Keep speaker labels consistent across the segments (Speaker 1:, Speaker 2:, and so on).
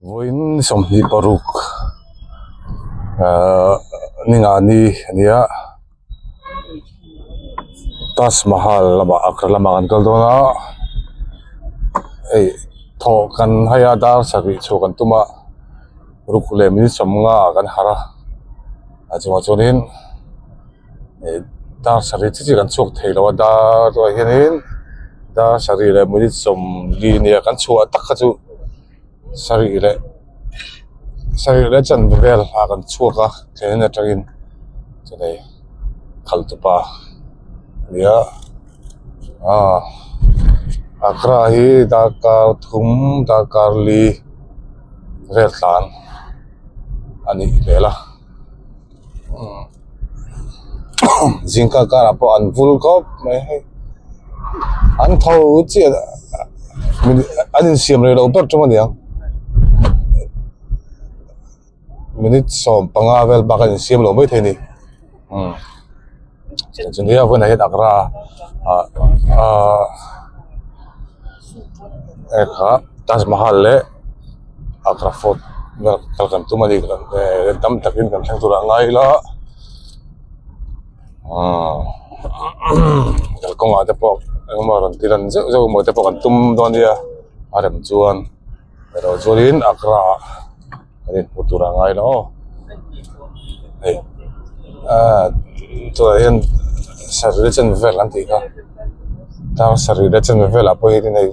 Speaker 1: Vawiin 26 ahh ningani a nia Taj Mahal lamah Agra lamah kan kal dawn a hei thawh kan hai a dar sarih chhuah kan tum a ruk leh minute 50 ah kan harh a a chungah chuanin ih dar sarih chi chi kan chhuak thei lo a dar ah hianin dar sarih leh minute 40 nia kan chhuah tak kha chu. Sarih leh sarih leh chanve vel ah kan chhuak a thlen atangin chawhmeh khalh tupa a ni a aaa Agra hi darkar thum darkar li vel tlan a nih hmel a. Zingkar karah pawh an vul khawp mai hei an tho chiah an insiam rei lo ber ṭawng a niang minute 15 vel bak an insiam lo maithei a ni umm chutia vawiinah hian Agra ah ah kha Taj Mahal leh Agra fort vel kal kan tum a ni tam takin kan thleng tur ah ngai ila ah kalkawngah te pawh engemaw rawn ti lan zeuh zeuh emaw te pawh kan tum dawn nia a rem chuan erawh chuanin Agra ah. Kan inhmuh tur a ngai lo aw hei ah tunah hian sarih chanve vel an tih kha tlang sarih leh chanve velah pawh hian hei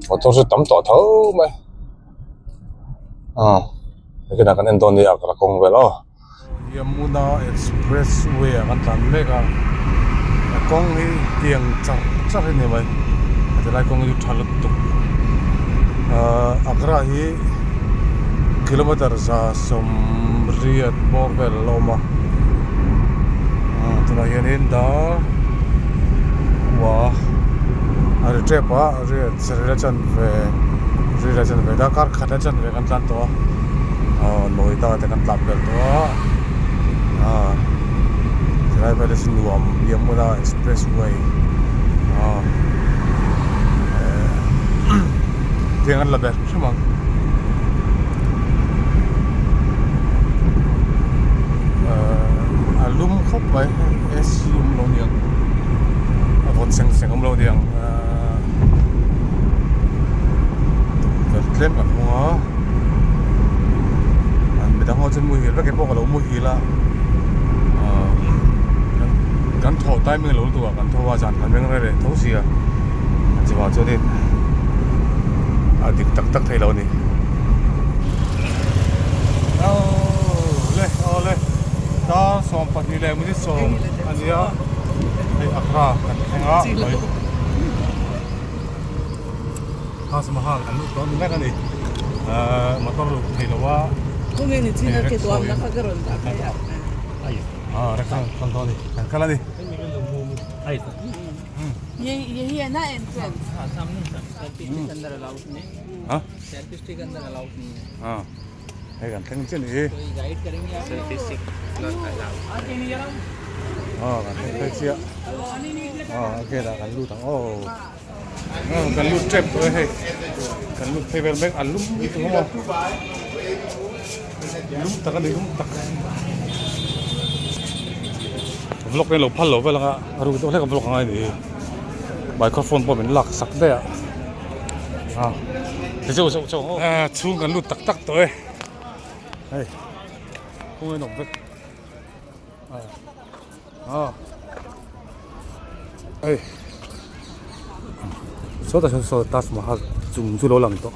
Speaker 1: motor chu tam tawh tho mai ah nakinah kan en dawn nia a kawng vel aw. Yamuna Expressway ah kan tlan mek a a kawng hi tiang char char hi a ni mai tilai kawng hi tha lutuk ahh Agra hi kilometer 180 bawr vel a la awm a tunah hianin dar kua a ri tep a riat sarih la chanve ri la chanve darkar khat la chanve kan tlan tawh a aw Noida te kan tlan vel tawh a ah tilai vel hi chu nuam Yamuna express way ah tiang an la ber hrim ang ah a lum khawp mai AC awm lo niang a vawt seng seng awm lo niang ah tukverh tlem kan hmang a an midang ho chu muhil vek e pawh ka lo muhil a ah kan thawh timing lo lutuk a kan tho a zan kan meng rei leh tho si a chuvang chuanin a dik tak tak thei lo a ni awle awle dar 12 leh minute 10 a nia hei Agra kan thleng a Taj Mahal an lut dawn ni mek a ni ahh motor lut thei lo a ah rickshaw kal dawn a ni kan kal a ni. Hei kan thleng chiah a ni hi aw kan thleng phei chiah aw a gate ah kan lut ang aw aw kan lut tep tawh e hei kan lut phei vel mek a lum lutuk a maw lum tak a ni lum tak vlog hi lo phal lo vel ang a a ruk deuh hlek a vlog a ngai a ni hi microphone pawh min lak sak daih a. Chhung kan lut tak tak tawh e hei kawng en awm vek a hei sawtah sawn saw Taj Mahal chung chu lo lang tawh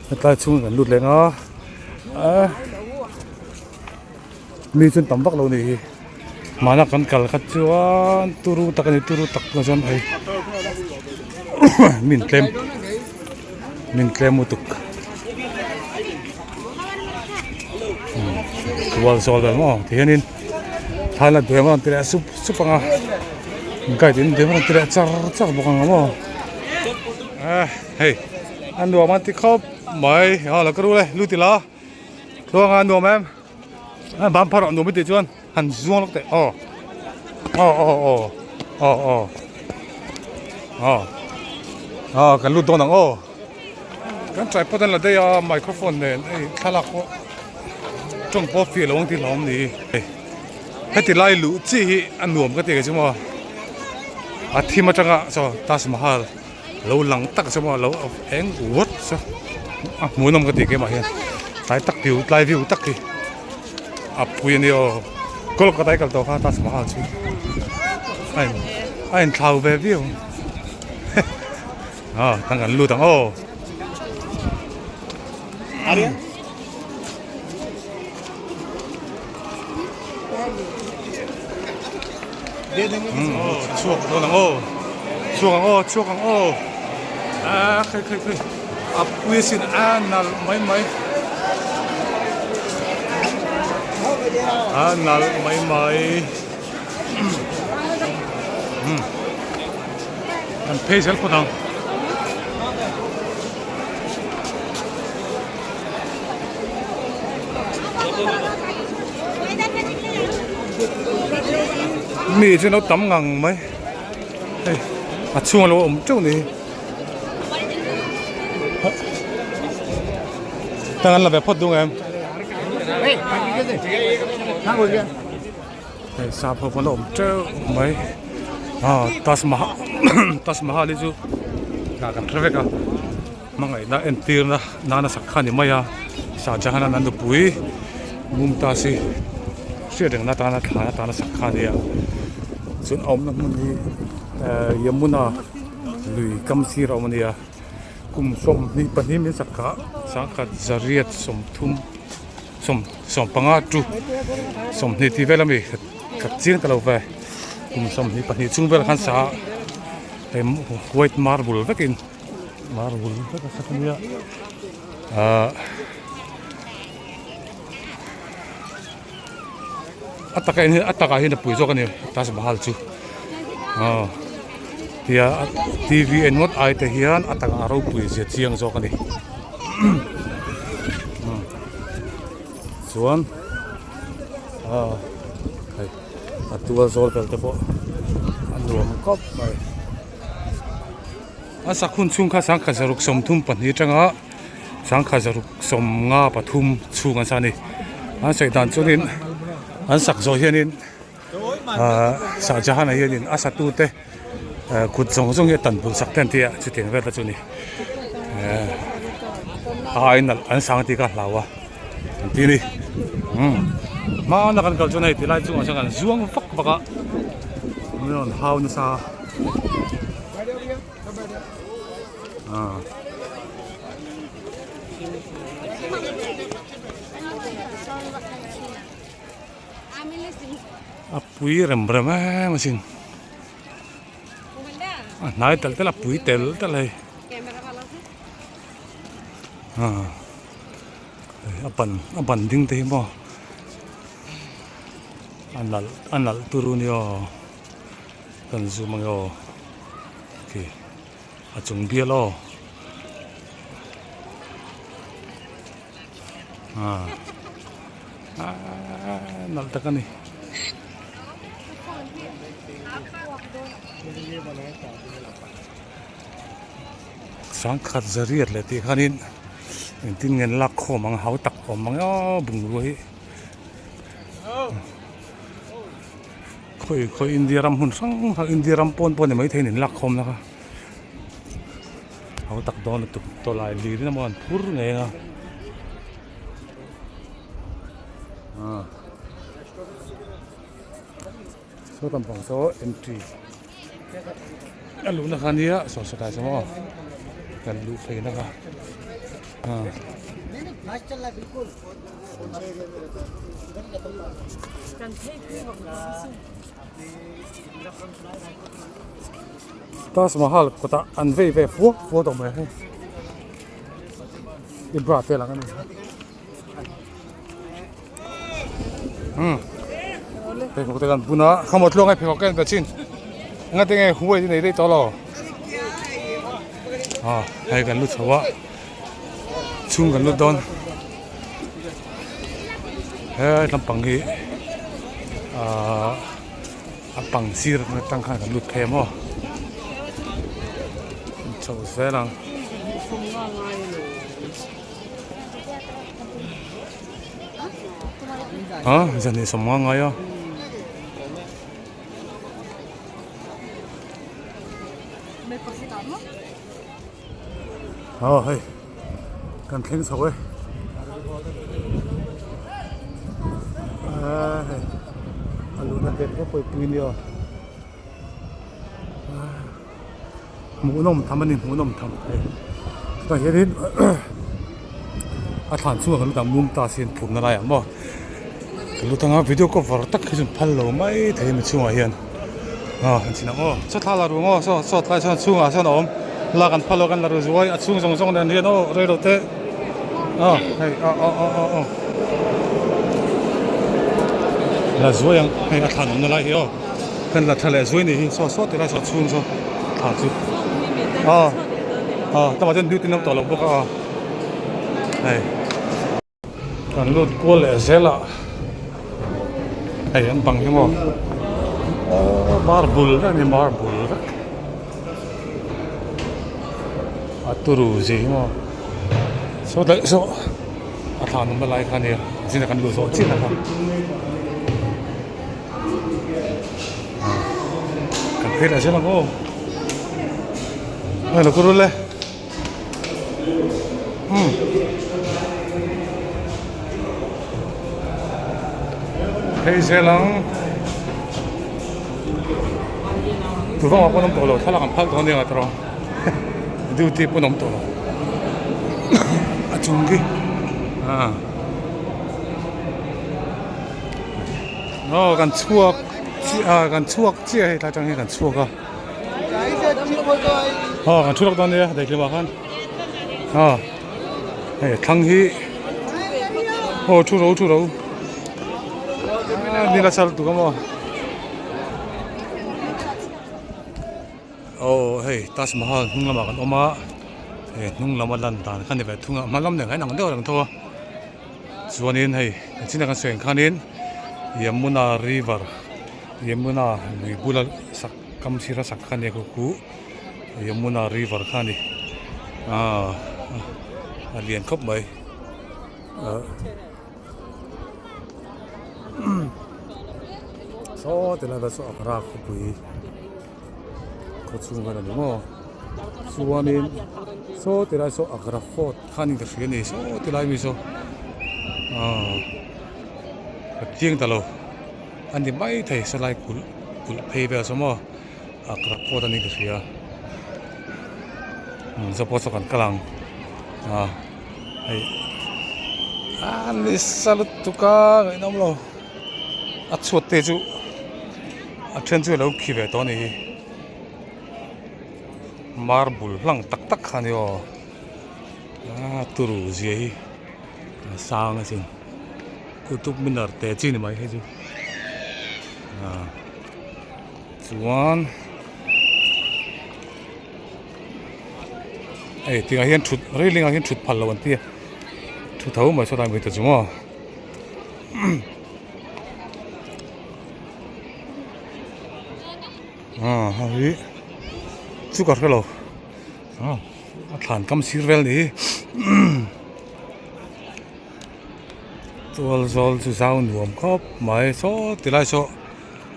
Speaker 1: hetlai chhung kan lut leh ang a mi chuan tam vak lo ni hi mahna kan kal kha chuan turu tak a ni turu tak tunah chuan hei min tlem min tlem lutuk tual zawl vel maw tihianin thlai la duai ang ti leh sup sup ang a guide in duai ang ti leh char char bawk ang maw hei a nuam an ti khawp mai a lo ka ru le lut ila. Tluanga nuam em a ban phar ah nuam i tih chuan han zuang lawk teh aw aw aw aw aw aw aw aw kan lut dawn ang aw. Kan tripod an la daih a microphone nen hei thlalak pawh tawng pawh fiah lo ang tih hlauhawm ni. Heti lai luh chi hi a nuam ka ti kei chu maw a thim atanga saw Taj Mahal lo lang tak chu maw lo eng uat chu a hmuhnawm ka ti keimah hian tlai tak view tlai view tak hi a pui a nia aw Kolkata i kal tawh kha Taj Mahal chu a in a inthlau ve viau a tang kan lut ang aw. Chhuak dawn ang aw chhuak ang aw chhuak ang aw a khai khai khai a pui asin a nalh mai mai a nalh mai mai an phei zel phawt ang. Mi chu no tam ngang mai hei a chhung alo awm teuh ni tang an la ve phawt dung em hei sap ho pawh an la awm teuh mai ah Taj Mahal Taj Mahal hi chu kan hre vek a. Hmangaihna entirna nana sak kha a ni mai a, Shah Jahan-a'n a nupui Mumtaz hi hriat rengna atana thlan atana sak kha a ni a, chuan a awmna hmun hi ehh Yamuna lui kam sir a awm a ni a, kum 22 min sak kha sangkhat zariat sawmthum sawm sawmpanga chu 20 tih vel ami ka chiang ta lo ve kum 22 chhung vel khan sa a hei white marble vekin. Marble vek a sak ania ahh a taka en hian a takah hian a pui zawk a ni Taj Mahal chu aw tia t v en ngawt ai te hian a takah a ropui zia chiang zawk a ni chuan aw hei a tual zawl vel te pawh a nuam khawp mai. A sak hun chhung kha sangkhat zaruk 32 atanga sangkhat zaruk 53 chhung an sa a ni. An sawi dan chuanin an sak zawh hianin ahh Shah Jahan-a hianin a satute eh kut zawng zawng hi a tan bul sak te an ti a chutiang vel te chu a ni. Eh a ai nalh an sang tih kha a hlau a an ti a ni. Umm hmana kan kal chuan hei tilai chungah chuan kan zuang vak vak a min rawn hau nasa a. A pui rem rem em asin a hnai tel tel a pui tel tel hei a ban a ban ding te hi maw a nalh a nalh turu nia aw. Kan zoom ange aw khi a chung bial aw ah nalh tak a ni. Sangkhat zariat leh tih khanin engtin nge an lak khawm ang hau tak awm ang aw bungrua hi. Khawi khawi India ram hmun hrang hrang India ram pawn pawh ni maithei in lak khawm na kha ho tak dawn lutuk tawlai lir in emaw an phur ngei ang a ah saw lampang saw entry a luhna kha nia saw saw tlai saw maw kan luh phei na kha ah. Taj Mahal kawtah an vei ve fua fua tawh mai hei i bra te lang a ni umm pheikhawk te kan bun a khamaw tluang hei pheikhawk ka en ve chin engati nge huai te nei daih tawh lo ah hei kan lu chho a. Chhung kan lut dawn he lampang hi ahh a pang sir atang khan kan lut phei a maw chho zel ang. A zahnih sawmnga ngai a. Aw hei kan thleng chho e aaa hei a luhna gate ropui pui a nia hmuhnawm tham a ni hmuhnawm tham hei chutah hianin a thlan chhungah kan lut ang mumtaz hi an phumna laiah maw ka lut anga video cover tak hi chu an phal lo mai thei a mi chhungah hian aw an chhin ang aw chaw thla la ru ang aw saw saw tlai sawn chhungah sawn a awm lak an phal lo kan la ru zuai a chhung zawng zawng nen hian aw rei lo te aw hei aw aw aw aw aw la zuai ang hei a thlan awmna lai hi aw. Kan la tha leh zui ni hi saw saw ti lai saw chhung saw thla chu aw aw tlangah chuan duty an awm tawh lo bawk a aw hei kan lut kual leh zel a hei an bang hi maw aw marble vek a ni marble vek a turu zia hi maw saw daih saw a thla an awmna lai kha a nia zingah kan luh zawh chiah na kha. Kan phei leh zel ang aw hei lo kal ule umm phei zel ang tuvangah pawh an awm tawh lo thlalak an phal tawh ania tawh rawh duty pawh an awm tawh lo a chung khi ah. Aw kan chhuak chiah a kan chhuak chiah hei tlai tang hian kan chhuak a aw kan thu lawk dawn nia daihlim ah khan aw hei thlang hi aw thu ro thu ro nila sal tuk a maw aw hei Taj Mahal hnung lamah kan awm a hei hnung lama lan dan kha ni ve thung a hma lam nen khan a inang deuh reng tho a. Chuanin hei kan chinah kan sawi ang khanin Yamuna river Yamuna lui bula sak kam sira sak kha a nia ku ku Yamuna river kha a ni aaa a lian khawp mai ah saw ti lai vel saw Agra khawpui. Khaw chhung vel a ni maw chuanin saw ti lai saw Agra fort kha a ni ka hria a ni saw ti lai mi saw aaa ka chiang ta lo a ni maithei sawlai kulh kulh phei vel saw maw Agra fort a ni ka hria umm saw pawh saw kan kal ang a hei a nisa lutuk a ngaihnawm lo a chhuat te chu. A then chu alo khi ve tawh a ni hi marble hlang tak tak kha a ni aw aa turu zia hi a sang asin kutub minar te chi ni mai hei chu aa chuan hei tingah hian thut railing ah hian thut phal loh an ti a thu tho mai saw lai mai ta chu maw. Ah hei hi chu ka hrelo ah a thlan kam sir vel ni hi tual zawl chu zau nuam khawp mai saw ti lai saw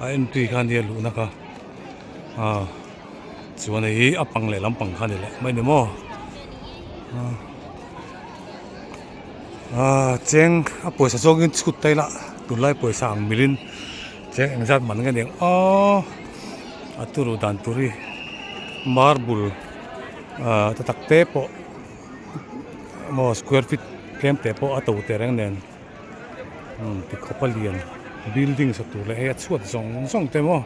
Speaker 1: a entry kha ania luhna kha ah chuan hei hi a pang leh lampang kha a ni leh mai ni maw ah. Aaa cheng a pawisa zawngin chhut ta ila tunlai pawisa ang milin cheng engzat man nge niang aww a turu dan tur hi marble ahh te tak te pawh maw square feet tlem te pawh a to teh reng nen umm tikhawp a lian building sa tur leh hei a chhuat zawng zawng te maw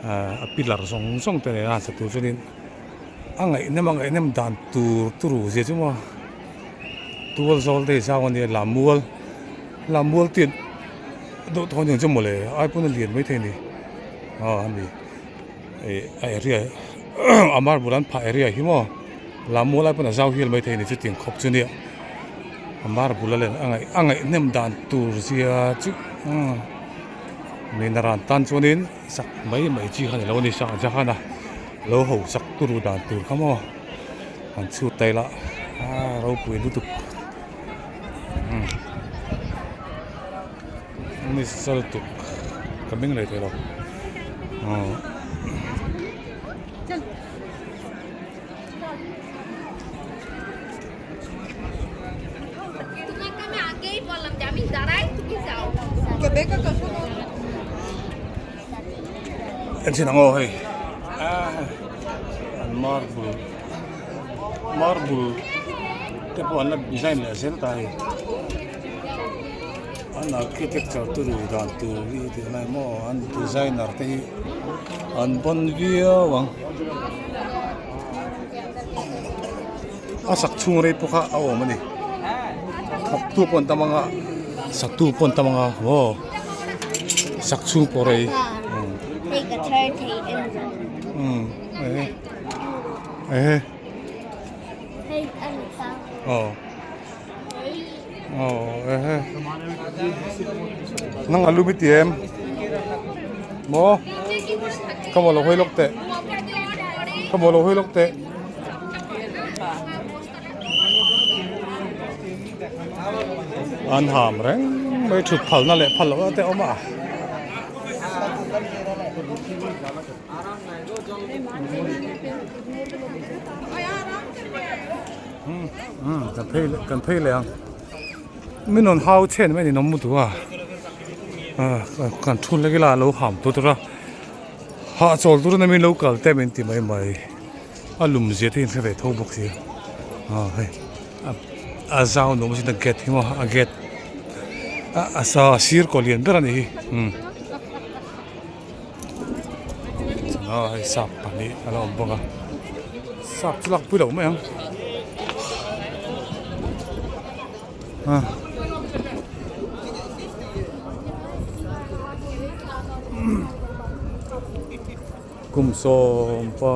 Speaker 1: ahh a pillar zawng zawng te nena sa tur chuanin. A ngaihnawm a ngaihnawm dan tur turu zia chu maw tual zawl te hi zau a nia lammual lammual te deuh tawh aniang chu mawle ai pawn a lian maithei a ni aw ani ih a area a marble an phah area hi maw lammual ai pawn a zau hial maithei a ni chutiang khawp chu nia a marble a len a ngaih a ngaihnawm dan tur zia chu mi naran tan chuanin. Sak mai mai chi kha ni lo a ni Shah Jahan a lo ho sak turu dan tur kha maw han chhut ta ila a ropui lutuk. Ni sa lutuk ka meng leh thei lo aw. En chin ang aw hei an marble marble te pawh an la design leh zel ta hei an architecture te duh dan tur hi tih lai maw an designer te hi an bon viau ang a sak chhung rei pawh kha a awm a ni thawk tu pawh an tam ang a sak tu pawh an tam ang a aw sak chhung pawh rei umm ehe ehe aw aw ehe nang a lum i ti em maw ka maw lo hawi lawk teh ka maw lo hawi lawk teh. An ham reng mai thut phalna leh phal lohna te a awm a. Umm kan phei leh kan phei leh ang min rawn hau chhen mai a ni nawm lutuk a kan thu hlek ila a lo ham tur tur a hahchawl turin min lo kal te min ti mai mai. A lum zia te hi an hre ve tho bawk si a hei a zau nuam a gate hi maw a gate a sa sir kaw lian ber a nih hi umm a hei sap pahnih a la awm bawk a sap chu lak pui loh mai ang a. Kum sawmpa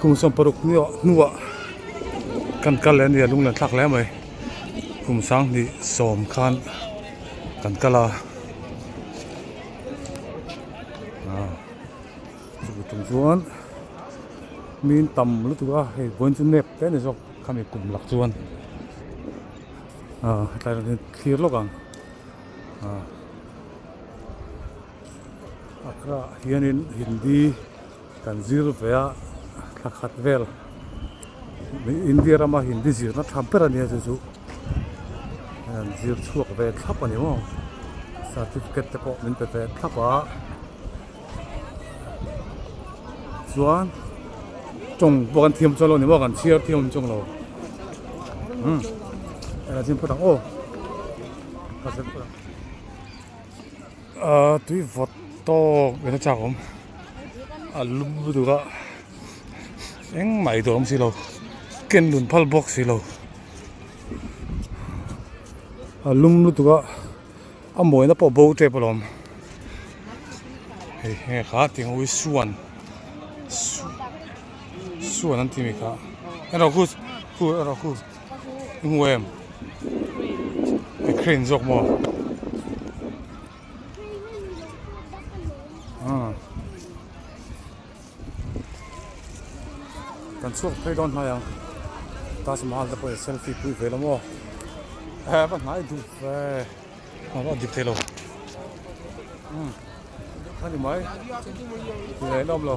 Speaker 1: kum sawmparuk hnuah hnuah kan kal leh a nia lung len thlak hle mai kum sanghnih sawm khan kan kal a ah chumi tum chuan min tam lutuk a hei vawiin chu nep te a ni zawk khami kum lak chuan ah hetlai ah thlir lawk ang ah. Agra ah hianin Hindi kan zir ve a thla khat vel India rama Hindi zirna tha ber a nia chu chu an zir chhuak ve thlap a ni maw certificate te pawh min pe ve thlap a chuan tawng pawh kan thiam chuan lo a ni maw kan chhiar thiam awm chuang lo umm engah phawt ang aw. Ahh tui vawt tawk in a chak awm a lum lutuk a engmah ei tur a awm si lo ken lun phal bawk si lo a lum lutuk a a mawina pawh bo tep alawm hei heng kha tiang ui suan suan an ti mi kha erawh khu khu erawh khu. I hmu em? I crane zawk maw? Ah. Kan chhuak phei dawn hnai ang. Taj Mahal te pawh in selfie pui ve lo maw? Eh, va hnai duh ve. A va dik thei lo. Hmm. Kha ni mai. Ti leh lawm lo.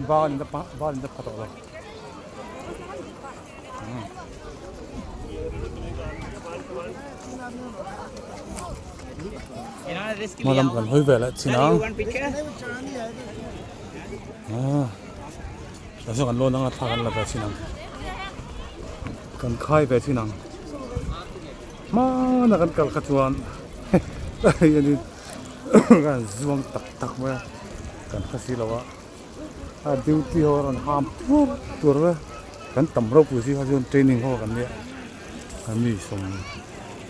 Speaker 1: Ban in a ban in a pha tawh lo. Hmalam kan hawi ve leh chin ang ah tah chuan kan lawn anga thla kan la ve chin ang kan khai ve chin ang hmana kan kal kha chuan hianin kan zuang tak tak mai a kan hre si lo a. A duty ho a rawn ham tur tur a kan tam ropui zing ah chuan training ho kan nia a mi sawm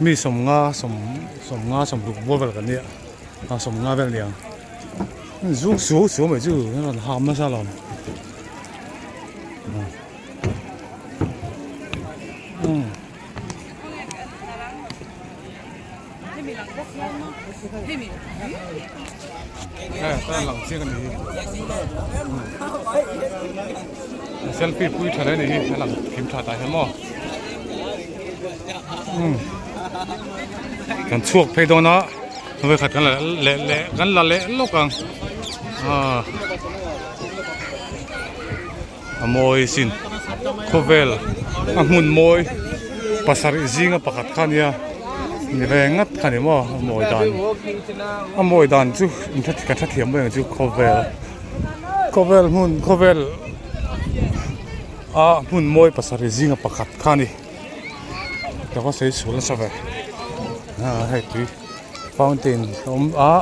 Speaker 1: mi sawm nga sawm sawm nga sawm ruk bawr vel kan nia a sawm nga vel aniang zu suau suau mai chu a rawn ham nasa alawm umm. Selfie pui tha hle a ni hi a lang thim tha tah hian maw umm kan chhuak phei dawn a. Vawikhat kan la leh leh kan la leh lawk ang ah a mawi sin khawvel a hmun mawi pasarih zinga pakhat kha ania ni ve ngat kha ni maw a mawi dan a mawi dan chu kan hrethiam mai ang chu khawvel khawvel hmun khawvel a hmun mawi pasarih zinga pakhat kha a ni. Ka va sawi sual nasa ve ah hei tui fountain a awm a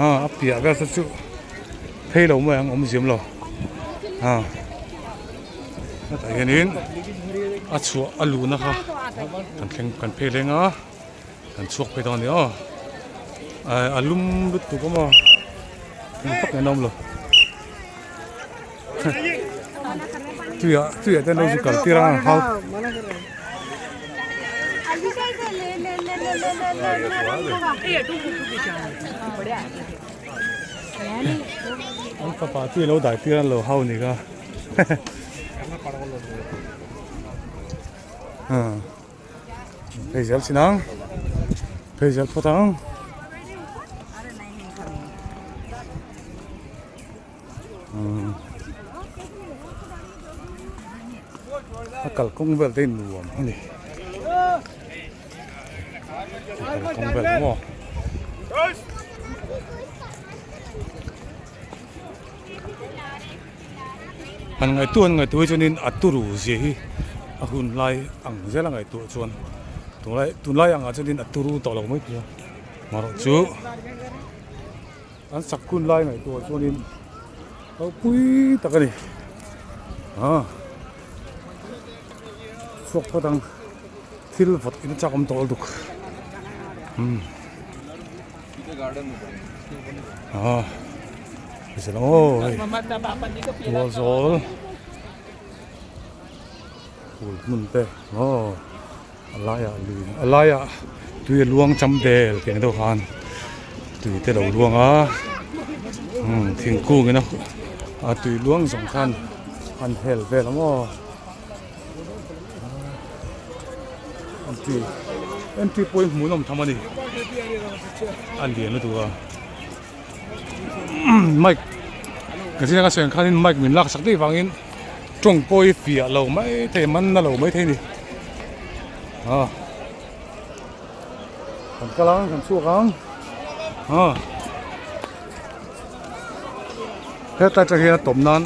Speaker 1: ah a piah vel te chu phei lo mai ang awm ziam lo ah hetah hianin a chhuah a luhna kha kan thleng kan phei leng a kan chhuak phei dawn a ni aw a lum lutuk a maw eng vak in a awm lo. Tuiah tuiah te an lo zu kal tir a hau. An fapa tui lo dai tir an lo hau ni kha. Phei zel chin ang phei zel phawt ang. A kalkawng vel te hi nuam a ni a kalkawng vel maw han ngaihtuah han ngaihtuah hi chuanin a turu zia hi a hun lai ang zel a ngaihtuah chuan tunlai tunlai angah chuanin a turu tawh lo mai thei a marawh chu. An sak hun lai ngaihtuah chuanin ropui tak a ni ah chhuak phawt ang thil vawt in a chak awm tawh lutuk umm ah hrisel ang aw hei tual zawl phul hmun te aw A laiah lui a laiah tui a luang cham vel tih ang deuh khan tui te lo luang a umm thingkung in a tui luang zawng khan an hel vel ang aw entry entry pawh hi hmuhnawm tham a ni a lian lutuk a mic ka zing a sawi ang khanin mic min laksak daih vangin tawng pawh hi fiah lo mai thei man na lo mai thei a ni ah kan kal ang kan chhuak ang ah hetlai atang hian a tawp nan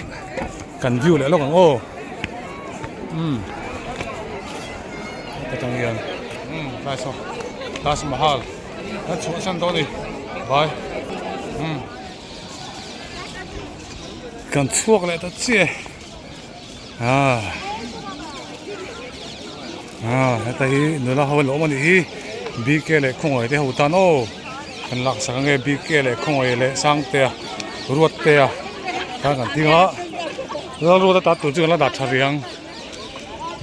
Speaker 1: kan view leh lawk ang aw umm heta tang hian umm tlai saw Taj Mahal. A chhuahsan dawn a ni vai umm kan chhuak leh ta chiah e ah ah heta hi nula ho an awm a nih hi bk leh khawngaih te ho tan aw kan lak sak ange bk leh khawngaih leh sangtea ruattea khan kan ding a lalruata ta tur chu kan la dah tha rih ang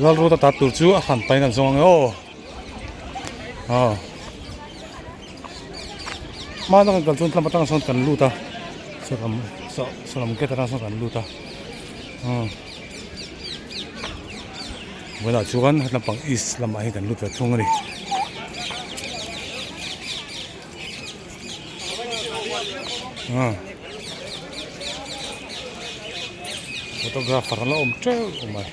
Speaker 1: lalruata ta tur chu a hran pahin kan zawng ange aw. Aw hmana kan kal chuan tlama tang sawn kan lut a sawlam saw sawlam gate atang sawn kan lut a umm vawiinah chuan hetlampang east lamah hian kan lut ve thung a ni. Photographer an la awm teuh mai.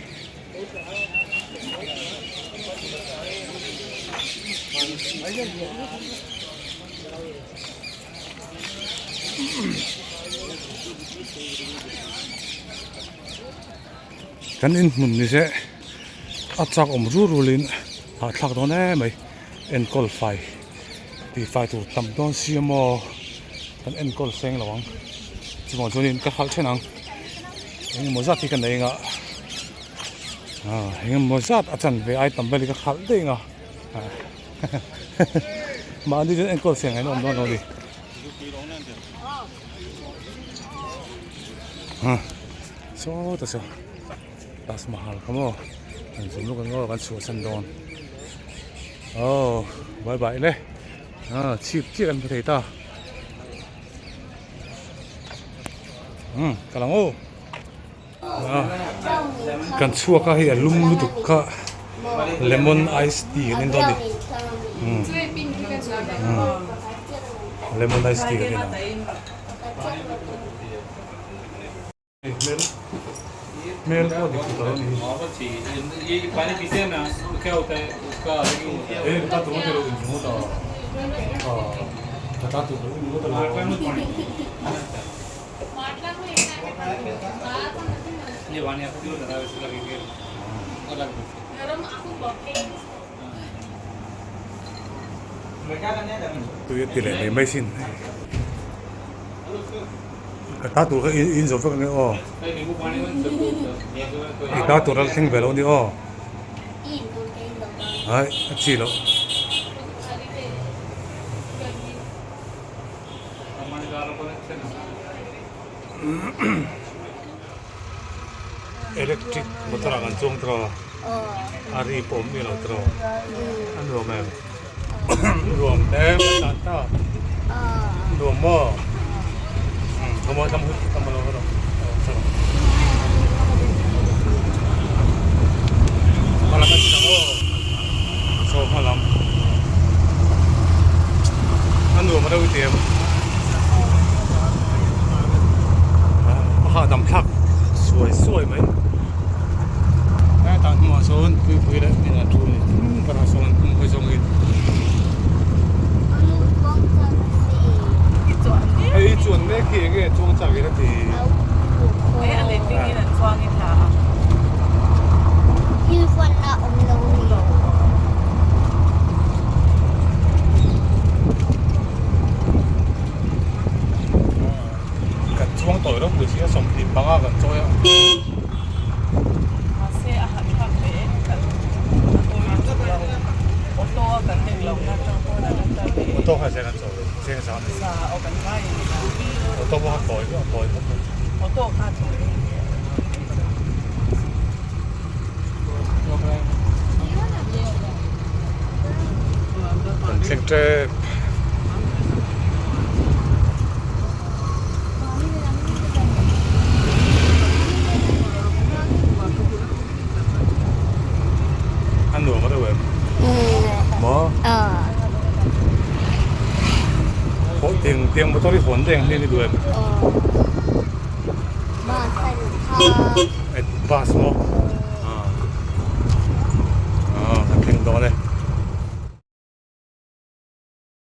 Speaker 1: Kan inhmun ni se a chak awm rul rulin hahthlak dawn em mai enkawl fai tih fai tur tam dawn si a maw kan enkawl seng lo ang chuvang chuanin ka hralh then ang. Engemaw zat hi ka nei anga ah engemaw zat a chanve ai tam vel hi ka khalh daih anga mahni chuan enkawl siam ngaihna awm dawn lo a ni ah sawta saw Taj Mahal kha maw kan zum lawk ang aw kan chhuahsan dawn aw bye bye le ah chhip chiah kan hmu thei ta. Umm ka lang aw ah kan chhuak a hei a lum lutuk kha lemon ice tea kan en dawn a ni umm umm. Lemon ice tea kan in ang. Hmel pawh dik ta lo ni hi. Ka tur te lo in hmu ta ka tur lo in hmu ta lo. Tui a ti leh mai mai sin. Ka ta tur kha in zo vek a ni aw. I ta tur a la thleng ve lo a ni aw. Hai a chi loh. Electric motor ah kan chuang tawh a, a ri pawh awm miah lo tawh a nuam em nuam em a tan ta nuam maw umm tam hun tam alo rawh hmalam a chiang aw saw hmalam a nuam reuh i ti em. A hahdam thlak suai suai mai. Hetah hnungah sawn puipui leh hming an thu a ni. Hnung berah sawn hnung hawi zawngin. Hei i chuan mek hi enge chuang chak in a ti. Kan chuang tawih ropui si a 25 kan chawi a.
Speaker 2: Mahse a hahthlak ve em kan a tawi lutuk lo auto a kan eng lo na tang pawn a la ta ve.
Speaker 1: Auto kha zeng an chawi lo zeng zan a ni.
Speaker 2: Sa aw kan vai a ni.
Speaker 1: Auto pawh kha tawi a tawi khawp mai.
Speaker 2: Auto kha tawi a ni.
Speaker 1: Kan thleng tep. A nuam reuh em? Maw? Haw tiang tiang motor hi hawn reng hleng i duh em? Bus maw? Aw kan thleng dawn e.